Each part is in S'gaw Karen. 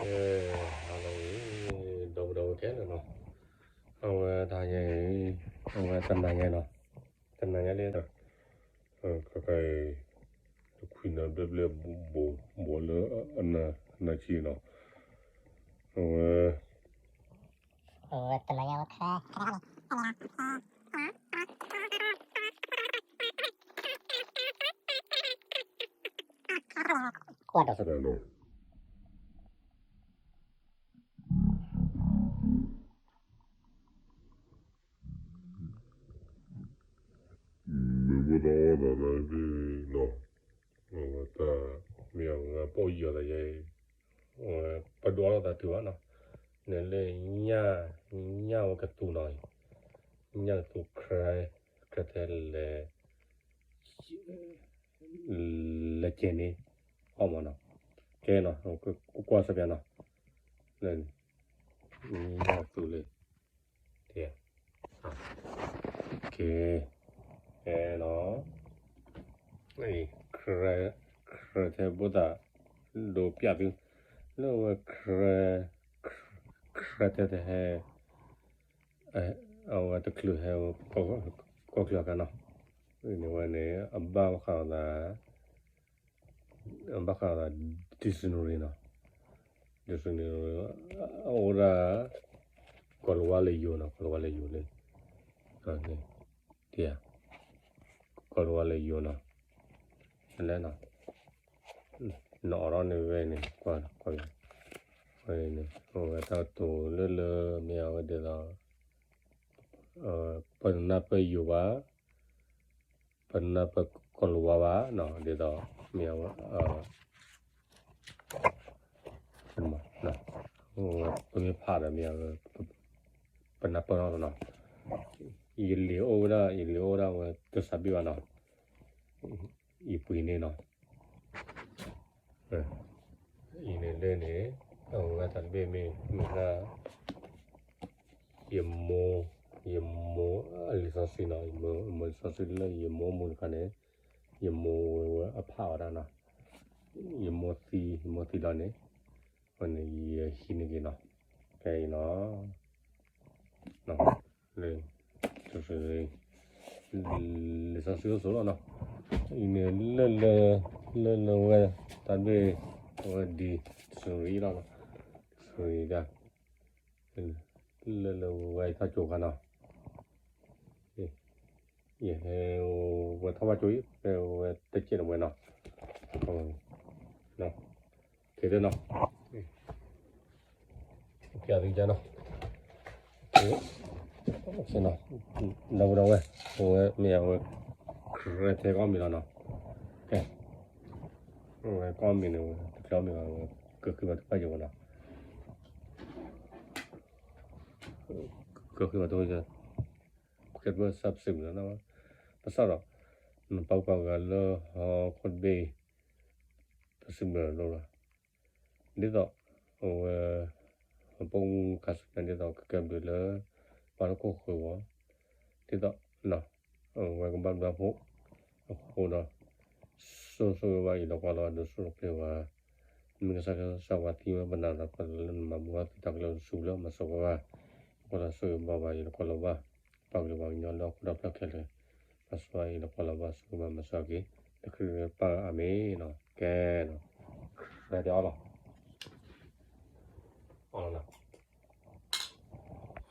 ကဲ, ဟါလီၤအံၤ, ဒီပုၢ်ဒီဝဲၢ်ခဲလၢာ်နီၤ, အဝဲတဟါညါအံၤ, အဝဲတနၤညါနီၤ, တနၤညါလံ, ခဲခါအံၤ, တခွံနၤဘျဲၣ်ဘျဲၣ်ဘိးလၢအနၢၤဆံနီၤ, အဝဲ, အဝဲတနၤညါဝဲခဲ ကွၢ်တၢ်ဆၢ, မ့ၢ်ဘၣ်တၢ်အီၣ်သးန့ၣ်, တၢ်မ့ၢ်အဝဲပိာ်ယီၤသးယဲအံၤ, ပဒိးအီၣ်လိာ်သးတုၤဘၣ်နီၤ, နလၢညၣ်, ညၣ်ဝဲကသူနီၤ, ညၣ်ကသူ ခရဲထဲလဲၣ် လဲၤကဲန့ၣ်, အီၣ်မးနီၤ, ကဲနီၤ, ကွၢ်ဆၢပျးနီၤ, လၢန့ၣ်, ညၣ်သူလံ, ကဲ, ကဲနီၤ, ခရဲထဲဘိသး, ဒိးပျးသု, လၢဝဲခရဲ, ခရဲထဲတဟဲ အဝဲတချုးဟဲ, ကီၢ်ချၢအခါနီၤ, န့ၣ်ဝဲန့ၣ် အဘၣ်ဃးအသး, အဘၣ်ဃးအသး dictionary နီၤ, dictionary အအိၣ်ဒၣ်, ကီၤလၤဝါလၢယိၤနီၤ, ကီၤလၤဝါလၢယိၤန့ၣ်, ကီၤလၤဝါလၢယိၤနီၤ, လဲၣ်နီၤ, နအိးထီၣ်န့ၣ်ဝဲန့ၣ်, ဝဲန့ၣ် အဝဲတၢ်တိၤလၢလၢမ့ၢ်အဝဲဒ်သိး, ပနၢ်ပၢၢ်ယိၤဘၣ်, ပနၢ်ပၢၢ်ကီၤလၤဝါဘၣ်နီၤ, ဒ်သိး, မ့ၢ်အဝဲ, ပမ့ၢ်ဖးဒီးမ့ၢ်အဝဲ, ပနၢ်ပၢၢ်နီၤ, ယလံၤအိၣ်ဝဲဒၣ်, ယလံၤအိၣ်ဝဲဒၣ်ဝဲတစးဘ့ၣ်ဘၣ်နီၤ, ယပှ့ၤန့ၢ်နီၤ, အံၤန့ၣ်လၢန့ၣ်, အဝဲတၢ်တဘ့ၣ်မ့ၢ်မ့ၢ်ဒၣ်, ယမိၢ်, ယမိၢ်အလံာ်စီဆှံနီၤ, ယမိၢ်လံာ်စီဆှံလၢယမိၢ်မူတခါန့ၣ်, ယမိၢ်ဝဲအဖးဝဲဒၣ်နီၤ, ယမိၢ်သံ, ယမိၢ်သံလီၤန့ၣ်, အဃိန့ၣ်ယဟံးန့ၢ်က့ၤနီၤ, ဖဲအံၤနီၤ လံာ်စီဆှံ, လံာ်စီဆှံအိၣ်ဆိးလီၤနီၤ, အံၤန့ၣ်လၢလၢ, လၢလၢဝဲ, တၢ်ဘ့ၣ်, အဝဲဒ်, တဆံရံလီၤ, တဆံရံဒၣ်, လၢလၢဝဲအံၤထီၣ်ကၠိခါနီၤ, ယဟဲဝဲထီၣ်ဘၣ်ကၠိအံၤ ဖဲဝဲတကဲးတဝဲနီၤ, က့ၤသ့နီၤ, ပျးသံကနီၤ, နီၤ, ဒီပုၢ်ဒီဝဲၢ်, အဝဲမ့ၢ်အဝဲ, ခရဲထဲကအီၣ်မ့ၤလီၤနီၤ, ကဲ, အဝဲကအီၣ်မ့ၤန့ၣ် တချုးအီၣ်မ့ၤဘၣ် ကဃ့ဘါထုကဖၣ်က့ၤဝဲနီၤ, ကဃ့ဘါထုကဖၣ်, ကဲဘၣ်စးပစံးဘျုးလီၤ, ဘၣ်ဆၣ်ဒီး, နပာ်ဂၢၢ်ပာ်ဂၤလၢဟီၣ်ခိၣ်တဘ့ၣ်အံၤ, ပစံးဘျုးလီၤ, ဒ်သိး, အဝဲ, ပအိၣ်မူခါဆူညါဒ်သိးကကဲဘျုးလၢ, ပှၤဟီၣ်ခိၣ်ဃၢၤဂီၢ်, ဒ်သိး, အဝဲကဘၣ်ဘျုးဖှိၣ်, အဃိဒီး, ဆိၣ်ဂ့ၤဘၣ်အံၤဒီးကွၢ်လီၤဘၣ်ဒီးဆိၣ်ဂ့ၤဘၣ်, မ့ၢ်ကစၢ်ခရံာ်စၢ်ဝဲသံဝဲပနၢ်ဒီးပလၢနမၤမူထီၣ်သံတၢ်ကလၢာ်ဆူလၢမၤစၢၤဝဲဘၣ်, အဃိဒီးဆိၣ်ဂ့ၤဘၣ်ဝဲအံၤဒီးကွၢ်လီၤဘၣ်, ပာ်ကလုာ်ပှၤကညီလၢဟီၣ်ခိၣ်ဒီဖျၢၣ်ခဲလၢာ်, မၤစၢၤအံၤဒီးကွၢ်လီၤဘၣ်ဆိၣ်ဂ့ၤဘၣ်မၤစၢၤက့ၤ, လၢခရံာ်ပၢ်အမ့ၢ်နီၤ, ကဲနီၤ, ခရဲတဲအီၤလီၤ, အီၤလီၤ,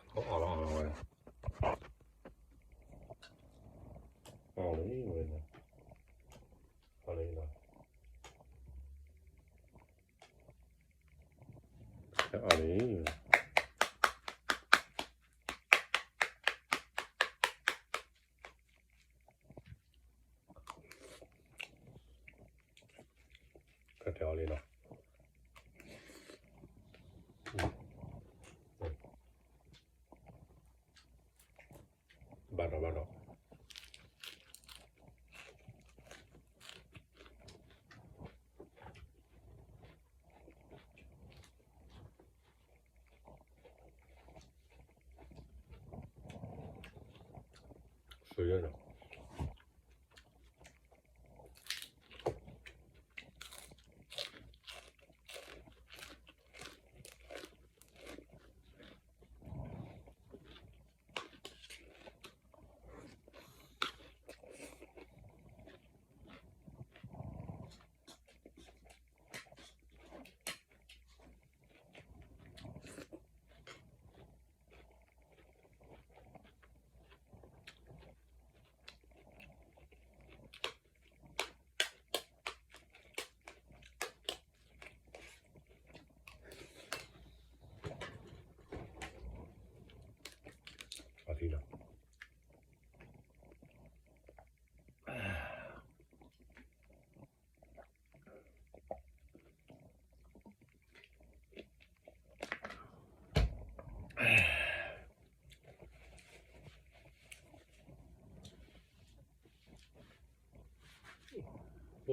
အီၤလီၤ, အီၤလီၤဝဲ, အီၤလီၤဝဲ, အီၤလီၤ, အီၤလီၤ, ကတဲအီၤလံနီၤ, ဘၣ်ဒီးဘၣ်ဒီး ဆိယဲၢ်နီၤ,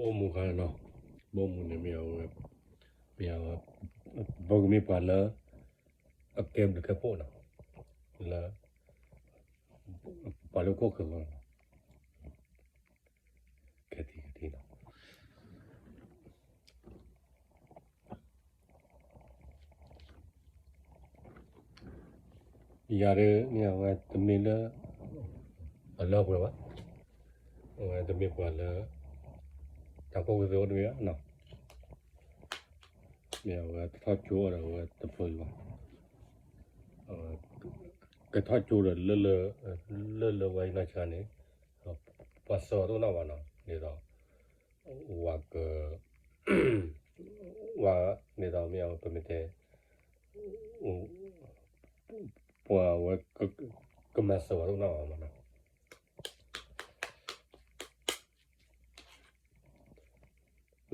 အိၣ်မူခါနီၤ, ဘိမူန့ၣ်မ့ၢ်အဝဲ, မ့ၢ်အဝဲ, ပကမ့ၢ်ပှၤလၢ အကဲဘျုးကဲဖှိၣ်နီၤ, လၢ ပှၤလၢခိၣ်ဃၢၤလီၤ, ကဲထံကထံနီၤ. ယၤဒ်န့ၣ် အဝဲတမ့ၢ်လၢ အလၢပှဲၤဘၣ်, အဝဲတမ့ၢ်ပှၤလၢ တၢ်ကိၢ်ကသ့အိၣ်တမ့ၢ်ဘၣ်နီၤ, မ့ၢ်အဝဲကထီၣ်ကၠိဒီးအဝဲတဖျိလၢၤဘၣ်, ကထီၣ်ကၠိဒီးလၢလၢ, လၢလၢဝဲအံၤနီၢ်ဆါန့ၣ်, ပှၤစၢၤတအိၣ်နီတဂၤဘၣ်နီၤ, ဒ်သိး ဝၤက, ဝၤန့ၣ်ဒီးမ့ၢ်အဝဲပမ့ၢ်တဲ ပှၤဝဲ ကမၤစၢၤဝဲတအိၣ်နီ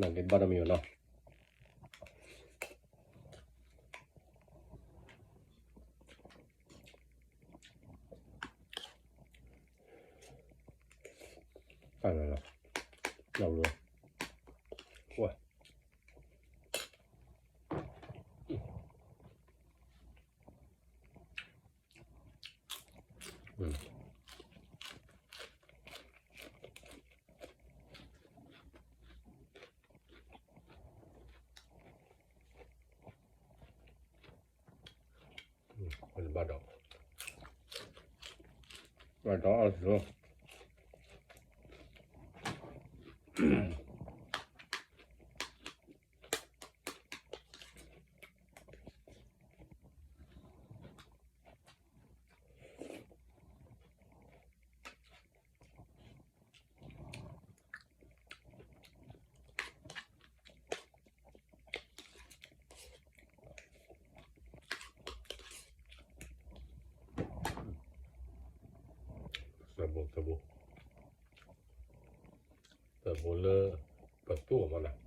တဂၤဘၣ်နီၤ. နာ်က့တဘၣ်ဒီးမ့ၢ်ဝဲနီၤ. အလီၤလီၤ, ဝဲ ဘၣ်ဒီး, ဘၣ်ဒီးအီၣ်ဆိ သးဘိ, သးဘိ, သးဘိလၢပသူၣ်အီၤမးနီၤ.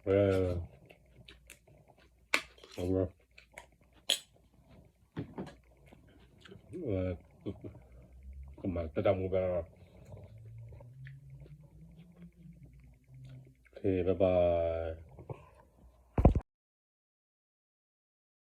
ဝဲ, အဝဲ, ဝဲ, ကမၤတၢ်တၢ်မူဘၣ်, ဘၣ်ဘၣ်.